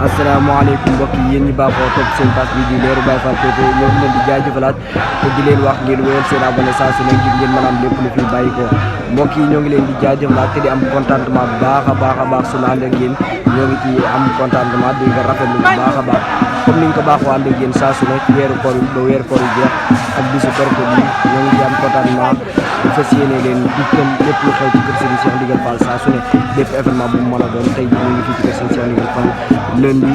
asalaamaaleykum mbokk yi yéen ñi baaxoo topp seen page bi di Leeru Baye Fall TV ñoo ngi leen di jaajëfalaat te di leen wax ngeen wéyal seen abonné saa su ne ngir ngeen mën a am lépp lu fi bàyyi ko mbokk yi ñoo ngi leen di jaajëfalaat te di am contentement bu baax a baax suñu ànd ak yéen ñoo ngi ci am contentement di nga rafetlu bu baax a baax comme niñ ko baaxoo ànd ak yéen saa su ne ci weeru koor yi ba weeru koor yi jeex ak bisu korite bi ñoo ngi ci am contentement bu fas yéene leen di kenn lépp lu xew ci kër Serigne Cheikh Ndigal Fall saa su ne lépp événement bu mu mën a doon tey ñu ngi fii ci kër Serigne Cheikh Ndigal Fall lundi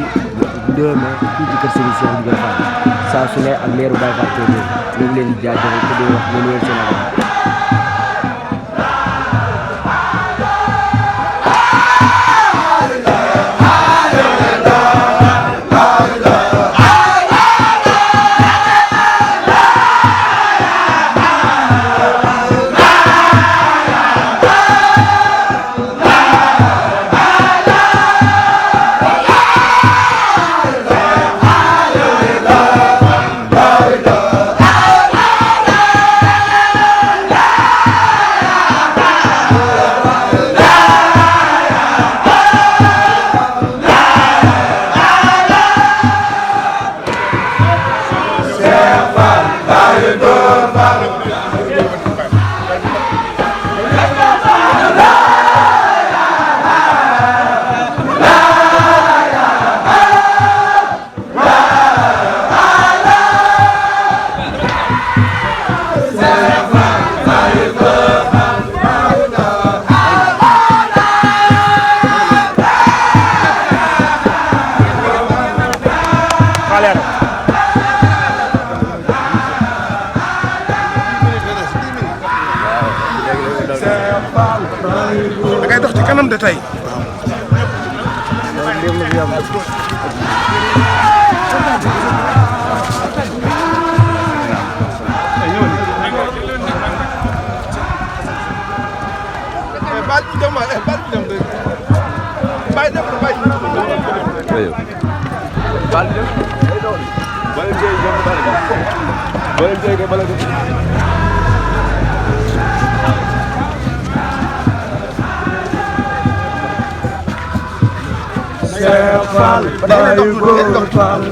2 mai fii ci kër Serigne Cheikh Ndigal Fall saa su ne ak Leeru Baye Fall TV ñu ngi leen di jaajëfal te di wax ngeen wér seen abonné. da ngay dox ci kanam de tey. Cheikh Fall Baye Góor Fall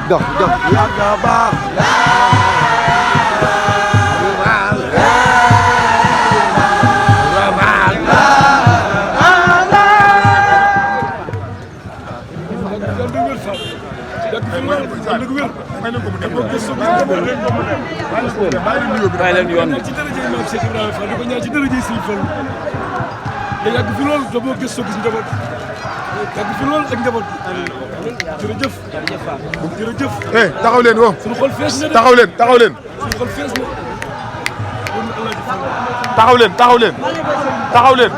dox yàgga baax bàyyi leen yoon ci daraja Maam Cheikh Ibrahima Fall di ko ñaan ci daraja Sëriñ Fall nga yàgg fi lool te boo gëstoo gis njaboot yàgg fi lool ak njaboot jërëjëf jërëjëf taxaw leen woo. suñu xol fees na de taxaw leen taxaw leen. suñu xol fees na taxaw leen taxaw leen. taxaw leen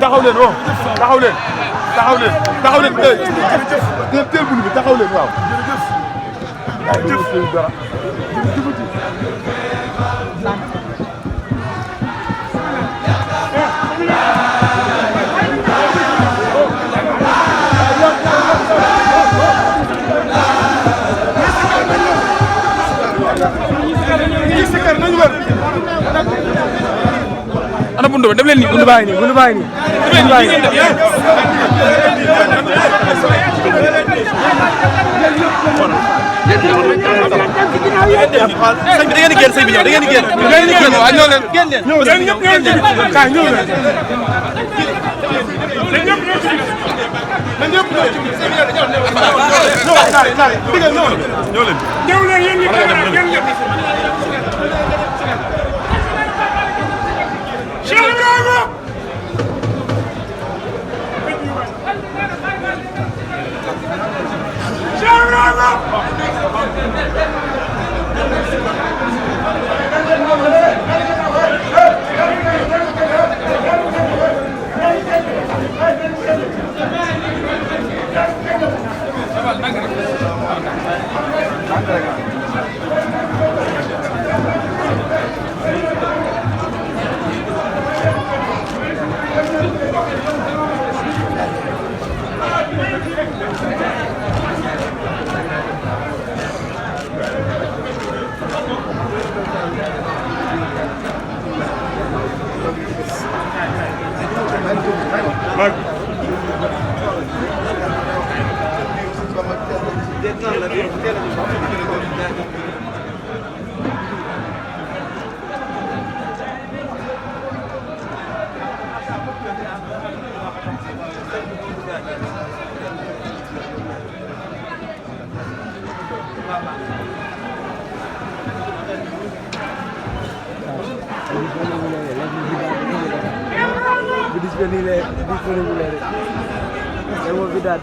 taxaw leen woo. taxaw leen taxaw leen taxaw leen teel bulu bi taxaw leen waaw. ana buntu ba dem leen nii buntu baa ngi nii buntu baa ngi nii. dem leen nii sëñ bi da ngeen di génn sëñ bi ñëw da ngeen di génn. da ngeen di génn waaw ñëw leen génn leen. ñëw leen ñëpp ñëw leen kaay ñëw leen. ñëw leen yéen ñi disponible de movilidad.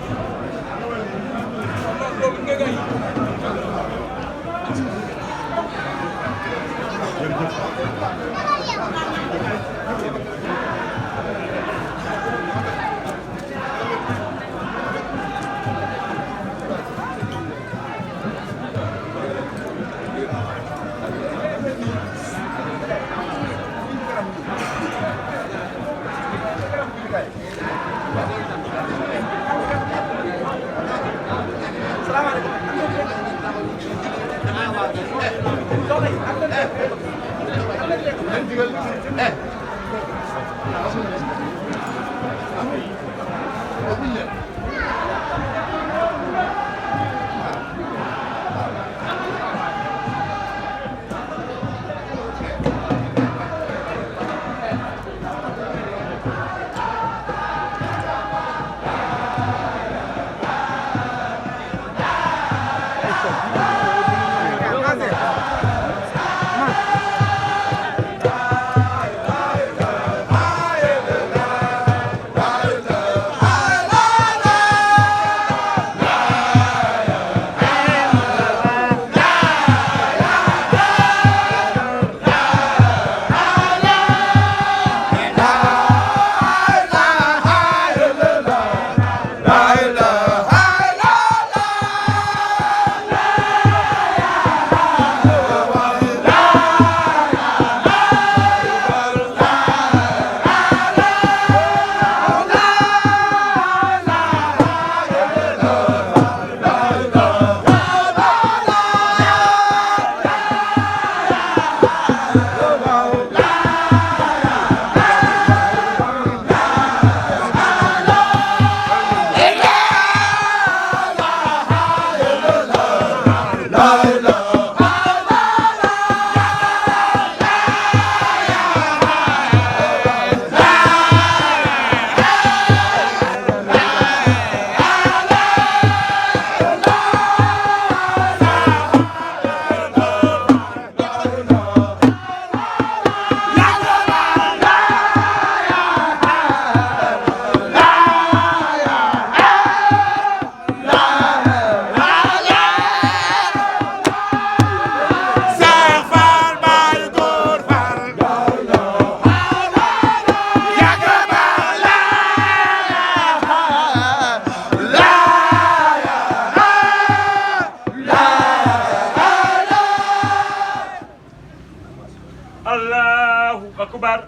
أكبر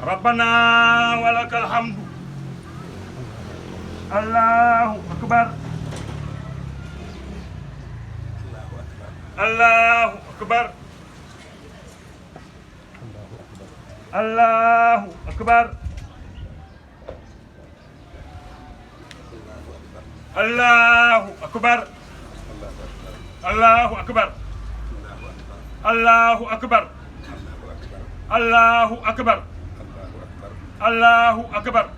ربنا ولك الحمد الله أكبر الله أكبر الله أكبر الله أكبر الله أكبر الله أكبر الله أكبر الله أكبر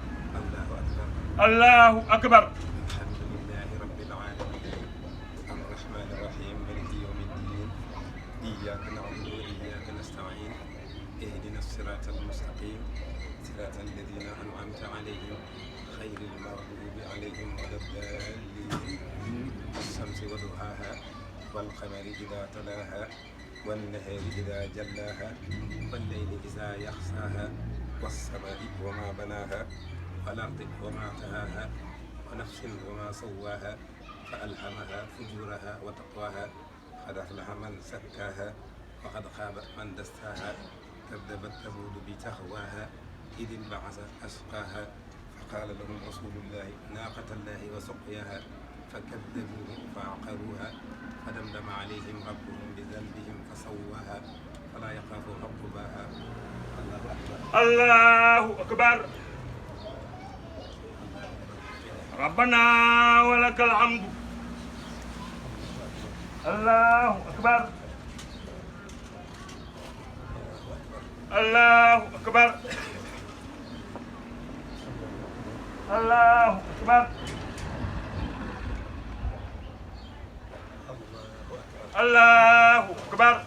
الله أكبر الحمد لله رب العالمين الرحمن الرحيم مالك يوم الدين إياك نعبد وإياك نستعين اهدنا الصراط المستقيم صراط الذين أنعمت عليهم خير المغضوب عليهم ولا الضالين الشمس وضحاها والقمر إذا تلاها والنهار إذا جلاها والليل إذا يغشاها والسماء وما بناها والأرض وما طحاها ونفس وما سواها فألهمها فجورها وتقواها قد أفلح من زكاها وقد خاب من دساها كذبت ثمود بتقواها إذ انبعث أشقاها فقال لهم رسول الله ناقة الله وسقياها فكذبوه فعقروها فدمدم عليهم ربهم بذنبهم فسواها ولا يخاف عقباها. الله أكبر ربنا ولك الحمد. الله أكبر الله أكبر الله أكبر الله أكبر.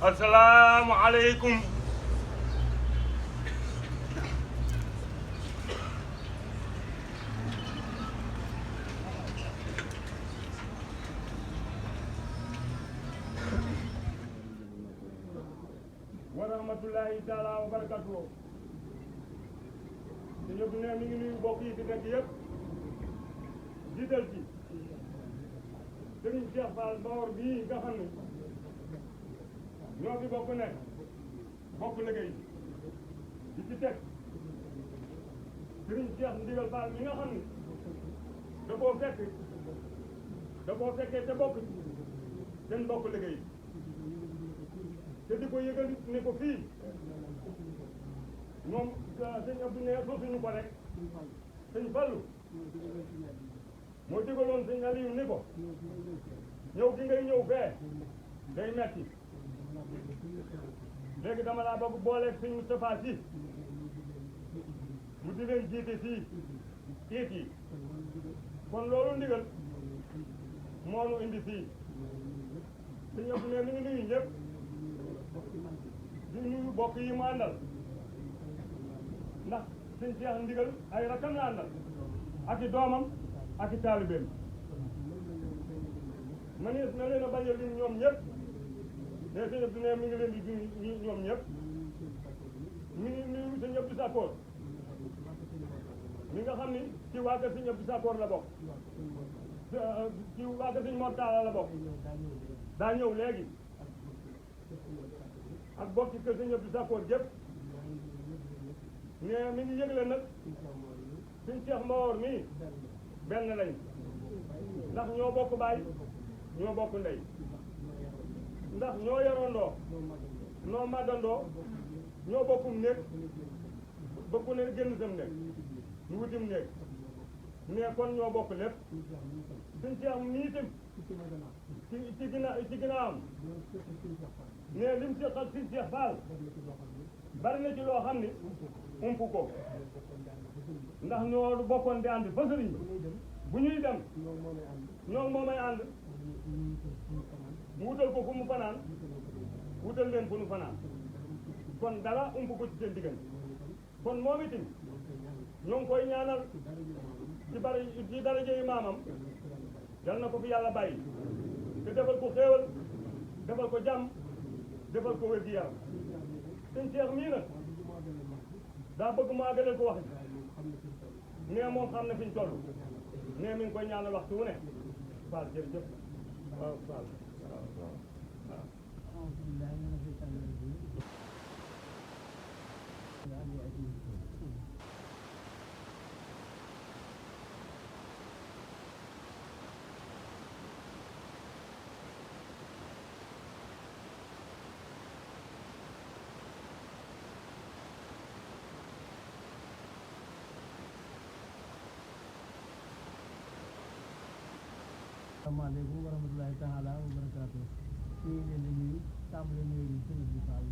السلام عليكم. ورحمة الله تعالى وبركاته. ñëpp ne mi ngi nuyu mbokk yi fi nekk yëpp jiital ci Serigne Cheikh Fall Mbawar bii nga xam ne ñoo fi bokk nekk bokk liggéey di ci teg Serigne Cheikh Ndigal Fall mi nga xam ne da koo fekkee te bokk seen bokk liggéey te di ko yëgal ne ko fii moom sëñ Abdou ne sosuñu ko rek sëñ Fallu moo digaloon sëñ Aliou ni ko ñëw gi ngay ñëw fee day metti léegi dama laa bëgg booleeg sëñ Moustapha Sy mu di leen jiite fii iit yi kon loolu ndigal moo nu indi fii sëñ Abdou ne mi ngi nuyu ñëpp di nuyu bokk yi mu àndal ndax sëñ Cheikh Ndigal ay rakam la àndal ak i doomam ak i taalibeem manees na leen a bañ a lim ñoom ñëpp te sëñ Abdou ne mi ngi leen di nuyu ñoom ñëpp mi ngi nuyu sëñ Abdou Sakor mi nga xam ni ci waa kër sëñ Abdou Sakor la bokk ci waa kër sëñ Mor Talla la bokk daa ñëw léegi ak bokk ci kër sëñ Abdou Sakor jëpp ne mi ngi yëgle nag suñ Cheikh Mbawar mii benn lañ ndax ñoo bokk baay ñoo bokk ndey ndax ñoo yarondoo noo màggandoo ñoo bokkum néeg ba ku ne génn sam néeg ñu wutim néeg ne kon ñoo bokk lépp suñ Cheikh mii tam ci ginnaawam ne lim seqal suñ Cheikh Fall bari na ci loo xam ni ump ko ndax ñoo bokkoon di ànd fa sëriñ bu ñuy dem ñoo moomay ànd mu wutal ko fu mu fanaan wutal leen fu nu fanaan kon dara ump ko ci seen diggante kon moom itam ñoo ngi koy ñaanal ci daraja yi maamam yal na ko fi yàlla bàyyi te defal ko xéewal defal ko jàmm defal ko wér gi yaram sëñ Cheikh mii nag daa bëgg mu àggaleel ko wax nee moom xam na fi ñu toll nee mi ngi koy ñaanal waxtu wu ne Fall jërëjëf waaw Fall waaw asalaamaaleykum wa rahmatulahi taala wa barakaatu ñu ngi leen di nuyu tàmbale nuyu bi sëñ bi Fall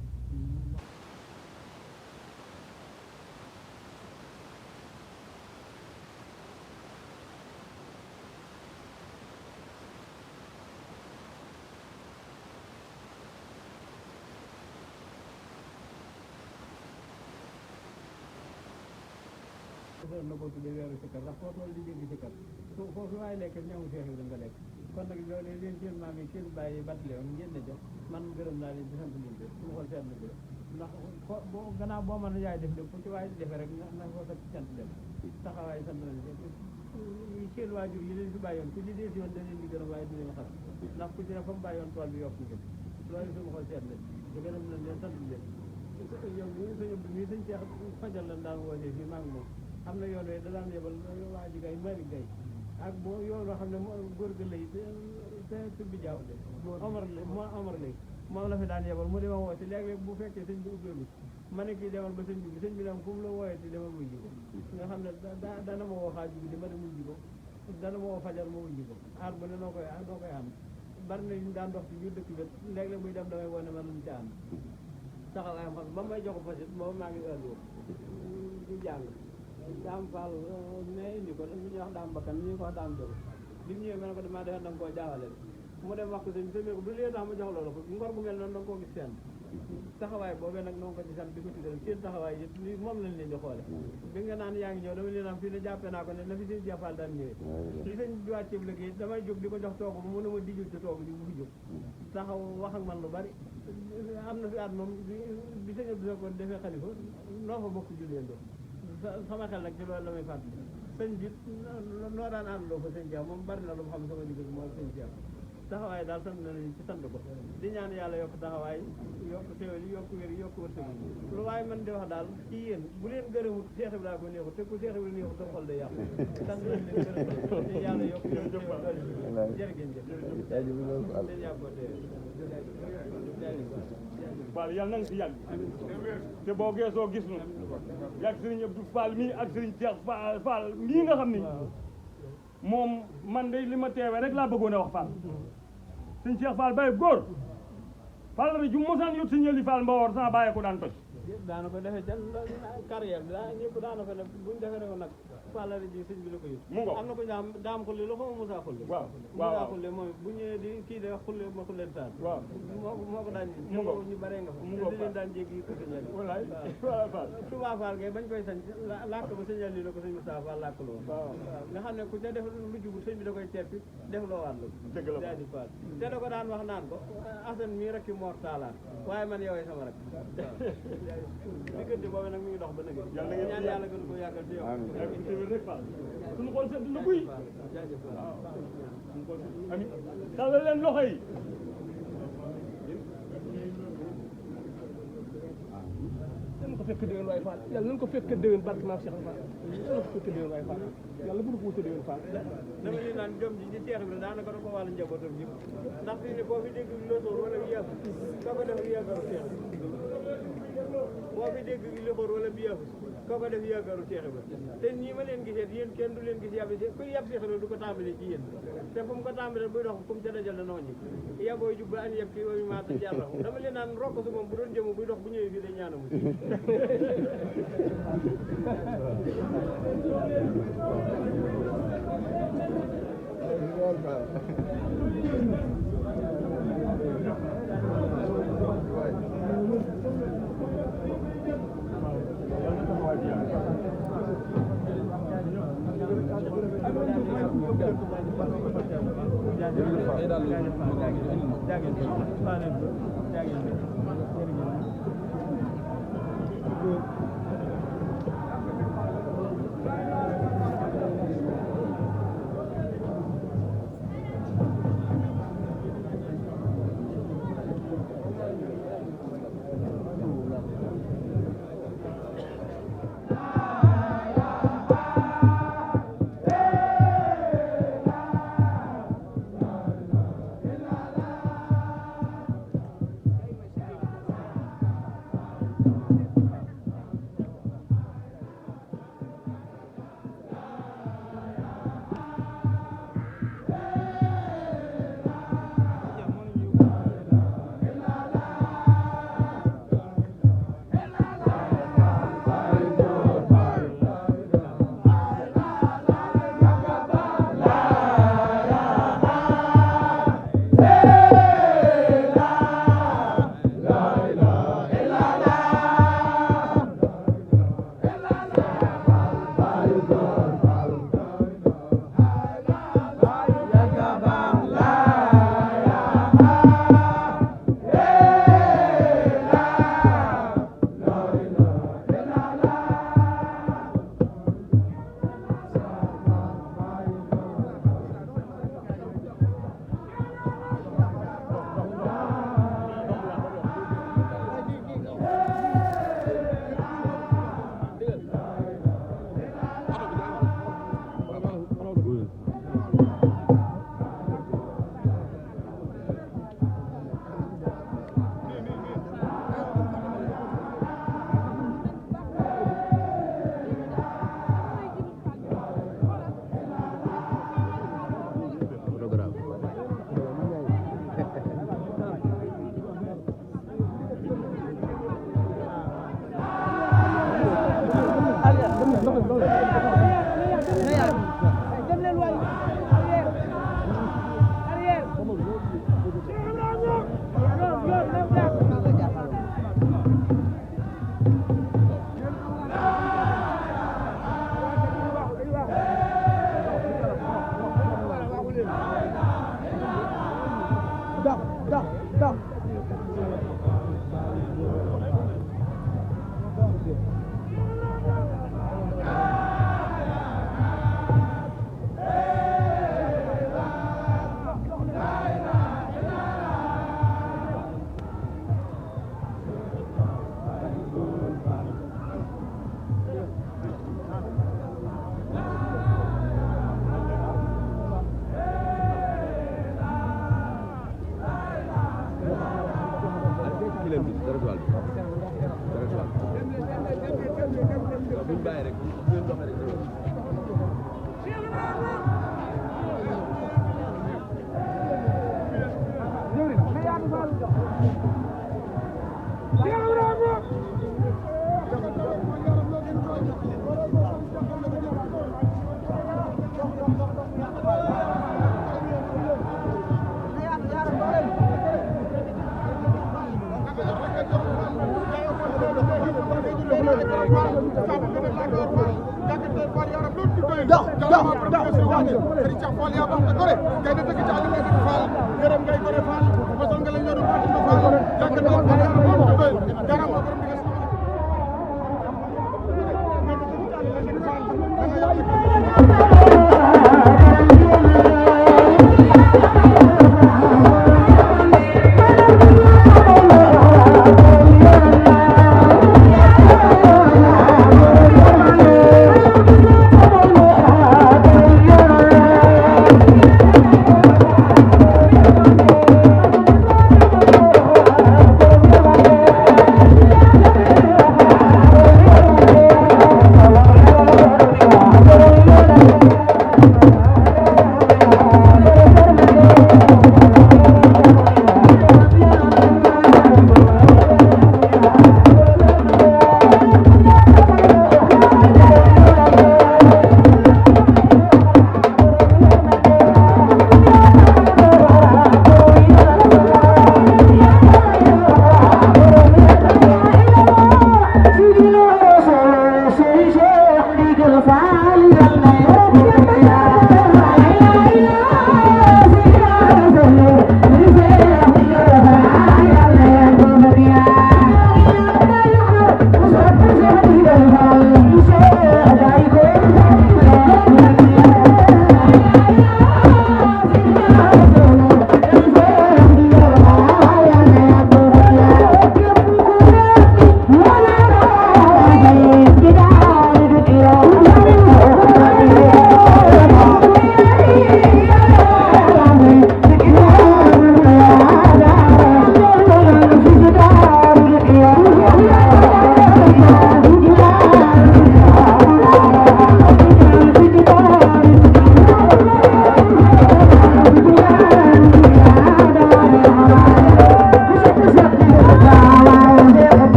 na ko tuddee weeru sikkar ndax foo toll di dégg sikkar foofu waaye lekk ñamu Seex Ibra nga lekk kon nag loolu leen seen maam yi seen bàyyi battale woon ngeen ne jox man gërëm naa leen di sant leen de su ma xool seet na ko ndax boo gannaaw boo mën a yaay def lépp fu ci waaye di defee rek na ko sa sant dem taxawaay sant nañ seen waajur yi leen fi bàyyoon ku ci dee si woon da leen di gërëm waaye du leen xam ndax ku ci ne fa mu bàyyoon tool bi yokku ko loolu su ma xool seet nañ di gërëm nañ leen sant leen yow mii sëñ Abdou mii sëñ Cheikh fajal lan daan wootee fii maa ngi moom am na yoon we da daan yebal waa ji gay Malick Gaye ak boo yoon woo xam ne góor ga lay te tubbi jaaw Omar lay moom la fi daan yebal mu dema woote léeg-léeg bu fekkee sëñ bi ubbeelu ma ne kii demal ba sëñ bi dem fu mu la wooyee demal muy ji ko nga xam ne dana ma woo xaaju bi di ma dem muy ji ko dana ma woo fajar ma muy ji ko aar bu ne noo koy am bari na ñu daan dox ci biir dëkk bi léeg-léeg muy dem damay wone ma luñ ci ànd taxawaayam xam ba may jox fasit boobu maa ngi ëllëg di jàng daam Fall mais indi ko ñu ñuy wax daam bakkan ñu ko wax daam jóg bi mu ñëwee ma ne ko damaa defe da nga koo jaawale mu dem wax ko sëñ bi ko du lee tax ma jox loolu ko ngor gu mel noonu da nga koo gis seen taxawaay boobee nag noo ko ci sant di ko tuddal seen taxawaay yi li moom lañ leen di xoole bi nga naan yaa ngi ñëw dama leen am fii ne jàppee naa ko ne na fi sëñ Jafal daan ñëwee li sëñ bi wàcceeb liggéey damay jóg di ko jox toogu mu ne ma dijul ci toogu ji bu fi jóg taxaw wax ak man lu bari am na fi at moom bi sëñ bi ko defee xalifa noo fa bokk julleen do sama xel nag ci loolu la may fàttali sëñ bi noo daan àndandoo ko sëñ Cheikh moom bari na lu mu xam sama liggéey moom sëñ Cheikh taxawaay daal sant nañu ci sant ko di ñaan yàlla yokk taxawaay yokk teewal yi yokk wér yokk wërsëg lu waaye man di wax daal ci yéen bu leen gërëmut Cheikh Ibrahima ko neexut te ku Cheikh Ibrahima neexut sa xol day yàqu sant nañ leen gërëm te yàlla yokk jërëjëf leen yàggoo Fall yàlla na nga si yàgg te boo geesoo gis nu yàgg sëriñ Abdou Fall mii ak sëriñ Cheikh Fall mii nga xam ni moom man de li ma teewee rek laa bëggoon a wax Fall sëñ Cheikh Fall bay góor Fall la ju mosaan yót si ñëli Fall Mbawor sama bàyyi ko daan toj daana ko defee ca carrière bi daa ñëpp daana ko def buñ defee ko nag Fall la ji sëñ bi la ko yót mu ngo am na ko ñaam daam xulli la ko Moussa xulli Moussa xulli moom bu ñëwee di kii de xulli ma xulleen taan waaw moo ko daan mu ngo ñu bare nga fa mu ngo di leen daan jéggi ko sëñal wallaay Fall Touba Fall ngay bañ koy sañ làkk ba sëñal li la ko sëñ Moussa Fall làkk loo nga xam ne ku ca def lu jubul sëñ bi da koy teppi def loo waat la dëgg la di Fall te da ko daan wax naan ko Assane mii rek ki Mor Talla waaye man yow sama rek diggante boobu nag mi ngi dox ba nëgë ñaan yàlla gën ko yàggal ci yow suñu xool sedd na buy amiin tàllal leen loxo yi yàlla ko fekk déwén waay Fall yàlla nañ ko fekk déwén barke maam Cheikh Fall yàlla ko fekk déwén waay Fall yàlla bu ko wuute déwén Fall dama leen naan jom ji ci Cheikh bi daanaka da ko wàllu njabootam yëpp ndax fii ne boo fi dégg losoor wala yàgg ka ko def yàggaru Cheikh boo fi dégg losoor wala bi yàgg ka ko def yàggaru Cheikh bi te nii ma leen gisee yéen kenn du leen gis yàb kuy yàb Cheikh du ko tàmbalee ci yéen te fu mu ko tàmbalee buy dox kum ca dajal danoo ñi yabooy jub ba an yëpp kii wooyu maata jàlla dama leen naan rokk su moom bu doon jëmu buy dox bu ñëwee fii day ñaanamu la Thank you.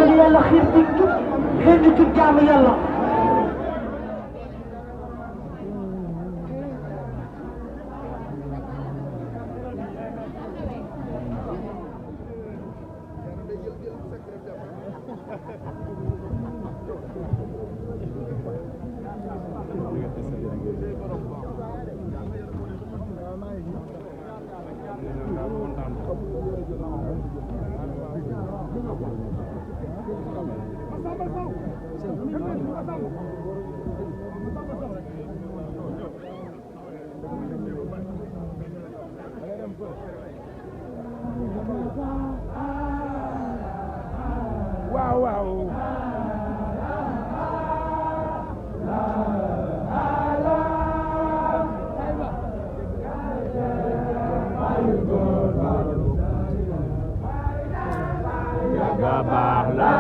ñu yàlla xiir ci jub xiir ñu ci jaamu yàlla waaw waaw Gabar la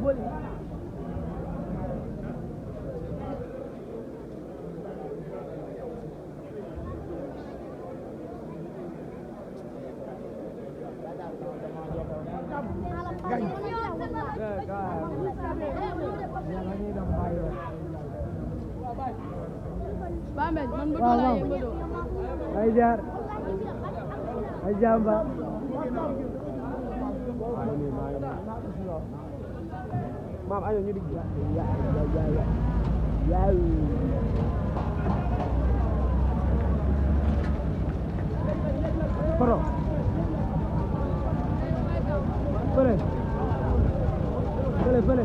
Boleh. waaw ay jaar ay jàmba maam ayo ñu digg yaay poro fële fële